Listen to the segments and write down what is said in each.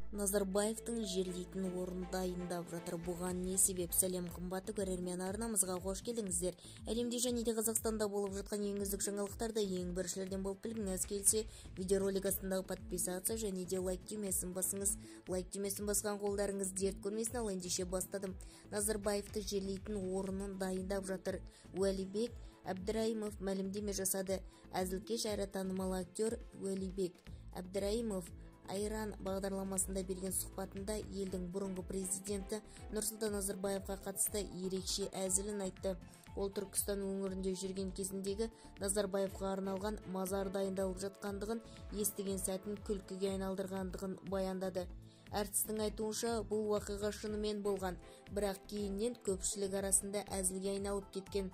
Назарбаевтың жерлейтін орнын дайындап жатыр. Бұған не себеп? Сәлем, қымбатты көрермен, арнамызға қош келдіңіздер. Әлемде және де Қазақстанда болып жатқан ең үздік жаңалықтарды ең біріншілерден болып білгіңіз келсе, видеоролик астындағы подписаться және де лайк түймесін басыңыз. Лайк түймесін басқан қолдарыңыз дерт көрмесін. Ал ендеше бастадым. Назарбаевты жерлейтін орнын дайындап жатыр. Уәлибек Әбдірайымов мәлімдеме жасады. Әзілкеш әрі танымал актер Уәлибек Әбдірайымов Айран бағдарламасында берген сұхбатында елдің бұрынғы президенті Нұрсұлтан Назарбаевқа қатысты ерекше әзілін айтты. Ол Түркістан өңірінде жүрген кезіндегі Назарбаевқа арналған мазар дайындалып жатқандығын естіген сәтін күлкіге айналдырғандығын баяндады. Әртістің айтуынша, бұл уақиға шынымен болған, бірақ кейіннен көпшілік арасында әзілге айналып кеткен.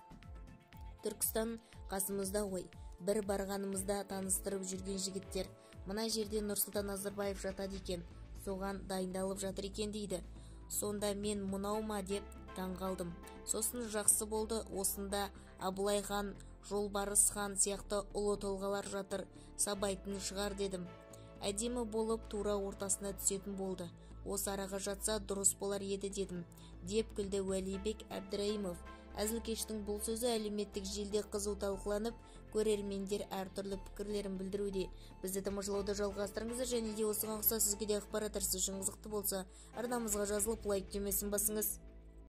Түркістан қасымызда ғой. Бір барғанымызда таныстырып жүрген жігіттер, мына жерде Нұрсұлтан Назарбаев жатады екен, соған дайындалып жатыр екен дейді. Сонда мен мынау ма деп таң қалдым. Сосын жақсы болды, осында Абылай хан, Жолбарыс хан сияқты ұлы тұлғалар жатыр, сабайтын шығар дедім. Әдемі болып тура ортасына түсетін болды. Осы араға жатса дұрыс болар еді дедім, деп күлді Уәлибек Әбдірайымов. Әзілкештің бұл сөзі әлеуметтік желіде қызу талқыланып, көрермендер әртүрлі пікірлерін білдіруде. Бізді тамашалауды жалғастырыңыздар және де осыған ұқсас сізге де ақпараттар сіз үшін қызықты болса, арнамызға жазылып, лайк түймесін басыңыз.